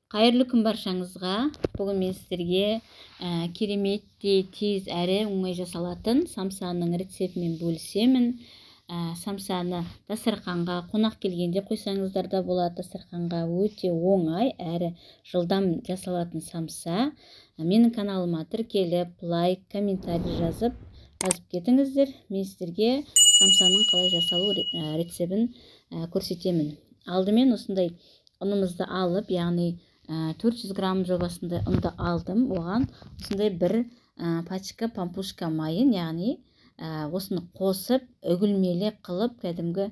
Қайырлы күн баршаңызға. Бүгін мен сіздерге кереметтей тез әрі оңай жасалатын самсаның рецептімен бөлісемін. Самсаны дастарханға қонақ келгенде қойсаңыздар да болады. Дастарханға өте оңай әрі жылдам жасалатын самса. Менің каналыма тіркеліп, лайк, комментарий жазып кетіңіздер. Мен сіздерге самсаның қалай жасалу рецептін көрсетемін. Алдымен осындай ұнымызды алып, яғни 400 грамм жобасында ұнды алдым. Оған осындай бір пачка пампушка майын, яғни осыны қосып, үгілмелі қылып, кәдімгі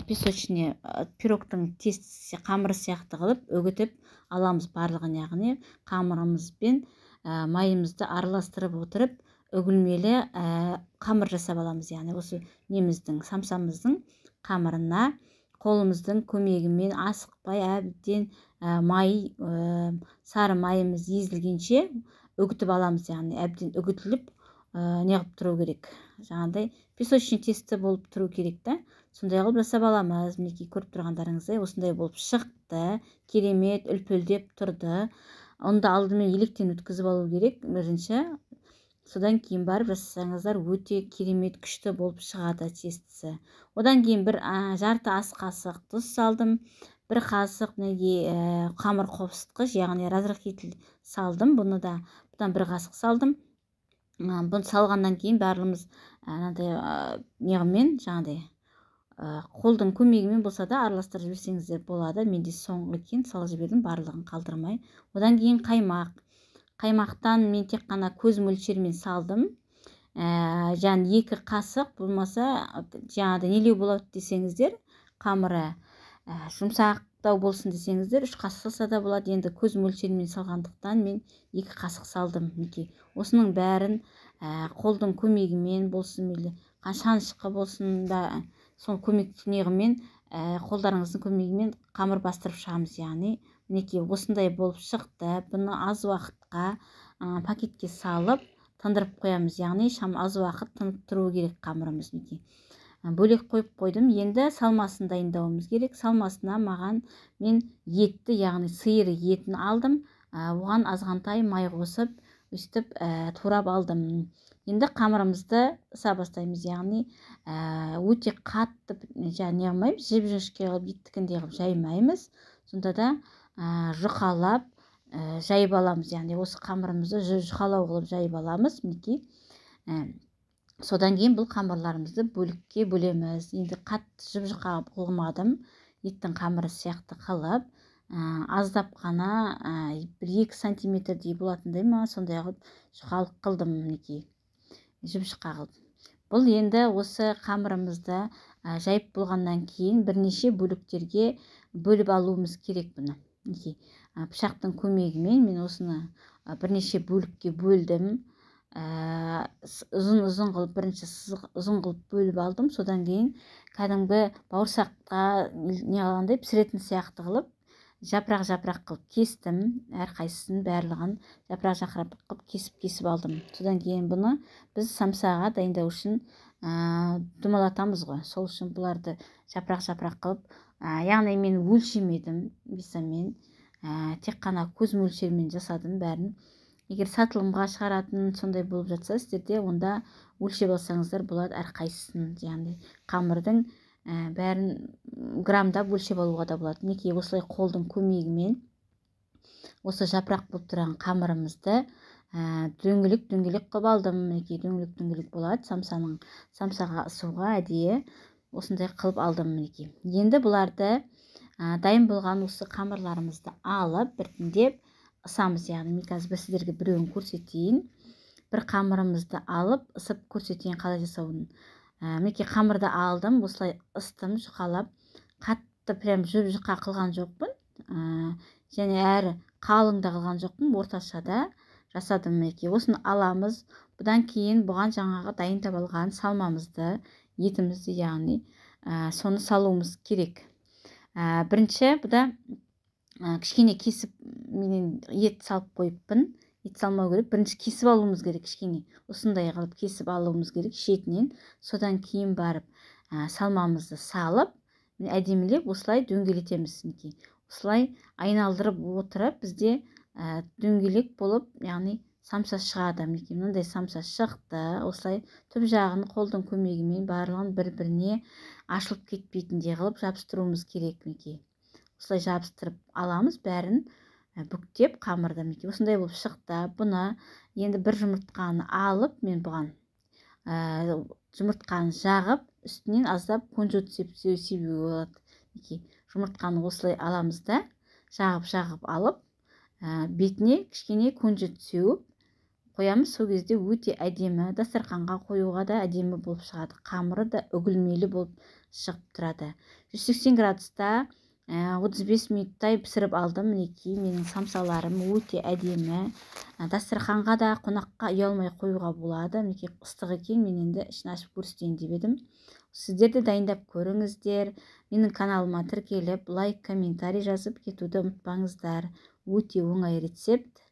песочный пирогтың тесті қамыры сияқты қылып үгітіп аламыз барлығын, яғни қамырымыз бен майымызды араластырып отырып үгілмелі қамыр жасап аламыз. Яғни осы неміздің, самсамыздың қамырына қолымыздың көмегімен асықпай әбден май, сары майымыз езілгенше үгітіп аламыз. Яғни әбден үгітіліп, неғып тұру керек, жаңағыдай песочный тесто болып тұру керек та, сондай қылып жасап аламыз. Мінекей, көріп тұрғандарыңыздай, осындай болып шықты, керемет үлпілдеп тұрды. Ұнды алдымен електен өткізіп алу керек бірінші, содан кейін барып жасасаңыздар, өте керемет күшті болып шығады тестісі. Одан кейін бір жарты ас қасық тұз салдым, бір қасық неге қамыр қопсытқыш, яғни разрыхлитель салдым. Бұны да, бұдан бір қасық салдым. Бұны салғаннан кейін барлығымыз мынандай неғымен, жаңағыдай қолдың көмегімен болса да араластырып жіберсеңіздер болады. Менде соңғы екен, салып жібердім барлығын қалдырмай. Одан кейін қаймақ. Қаймақтан мен тек қана көз мөлшерімен салдым, жаңағы 2 қасық болмаса, жаңағыдай нелеу болады десеңіздер, қамыры жұмсақтау болсын десеңіздер, 3 қасық салса да болады. Енді көз мөлшерімен салғандықтан мен 2 қасық салдым. Мінекей, осының бәрін қолдың көмегімен болсын, мейлі шанышқы болсын да, сол көмек неғымен, қолдарыңыздың көмегімен қамыр бастырып шығамыз. Яғни мінекей, осындай болып шықты. Бұны аз уақытқа пакетке салып тындырып қоямыз, яғни шам аз уақыт тынып тұру керек қамырымыз. Мінекей, бөлек қойып қойдым. Енді салмасын дайындауымыз керек. Салмасына маған мен етті, яғни сиыр етін алдым, оған азғантай май қосып, өстіп турап алдым. Енді қамырымызды ыса бастаймыз, яғни өте қатты не қылмаймыз, жіп жіңішке қылып, еттікіндей қылып жаймаймыз, сонда да жұқалап жайып аламыз. Яғни осы қамырымызды жұқалау қылып жайып аламыз. Мінекей, содан кейін бұл қамырларымызды бөлікке бөлеміз. Енді қатты жіп жұқа қылмадым, еттің қамыры сияқты қылып, аздап қана, 1-2 сантиметрдей болатындай ма, сондай қылып жұқалық қылдым. Мінекей, жіп жұқа қылып. Бұл енді осы қамырымызды жайып болғаннан кейін бірнеше бөліктерге бөліп алуымыз керек бұны. Мінекей, пышақтың көмегімен мен осыны бірнеше бөлікке бөлдім. Ұзын ұзын қылып, бірінші ұзын қылып бөліп алдым. Содан кейін кәдімгі бауырсаққа не қылғандай, пісіретін сияқты қылып, жапырақ жапырақ қылып кестім. Әрқайсысын, барлығын жапырақ жапырақ қылып кесіп алдым. Содан кейін бұны біз самсаға дайындау үшін домалатамыз ғой, сол үшін бұларды жапырақ жапырақ қылып, яғни мен өлшемедім весамен, тек қана көз мөлшерімен жасадым бәрін. Егер сатылымға шығаратын сондай болып жатса сіздерде, онда өлшеп алсаңыздар болады әрқайсысын, яғни қамырдың бәрін грамдап өлшеп алуға да болады. Мінекей, осылай қолдың көмегімен осы жапырақ болып тұрған қамырымызды дөңгелек дөңгелек қылып алдым. Мінекей, дөңгелек дөңгелек болады. Самсаға ысуға әдейі осындай қылып алдым. Мінекей, енді бұларды, дайын болған осы қамырларымызды алып, біртіндеп ысамыз. Яғни мен қазір сіздерге біреуін көрсетейін. Бір қамырымызды алып ысып көрсетейін қалай жасауын. Мінекей, қамырды алдым, осылай ыстым жұқалап, қатты прям жұп жұқа қылған жоқпын, және әрі қалың да қылған жоқпын, орташада жасадым. Мінекей, осыны аламыз. Бұдан кейін бұған жаңағы дайындап алған салмамызды, етімізді, яғни соны салуымыз керек. Бірінші бұда кішкене кесіп, менен ет салып қойыппын. Ет салмау керек, бірінші кесіп алуымыз керек, кішкене осындай қылып кесіп алуымыз керек шетінен. Содан кейін барып салмамызды салып, әдемілеп осылай дөңгелетеміз. Мінекей, Осылай айналдырып отырып бізде дөңгелек болып, яғни самса шығады. Мінекей, мынандай самса шықты. Осылай түп жағын қолдың көмегімен барлығын бір-біріне ашылып кетпейтіндей қылып жабыстыруымыз керек. Мінекей, осылай жабыстырып аламыз бәрін, бүктеп қамырды. Мінекей, осындай болып шықты. Бұны енді бір жұмыртқаны алып, мен бұған жұмыртқаны жағып, үстінен аздап кунжут себуге болады. Мінекей, жұмыртқаны осылай аламыз да, жағып алып, бетіне кішкене кунжут сеуіп қоямыз. Сол кезде өте әдемі, дастарханға қоюға да әдемі болып шығады. Қамыры да үгілмелі болып шығып тұрады. 180 градуста 35 минуттай пісіріп алдым. Мінекей, менің самсаларым өте әдемі. Дастарханға да қонаққа ұялмай қоюға болады. Мінекей, ыстық екен, мен енді ішін ашып көрсетейін деп едім. Сіздер де дайындап көріңіздер. Менің каналыма тіркеліп, лайк, комментарий жазып кетуді ұмытпаңыздар. Өте оңай рецепт.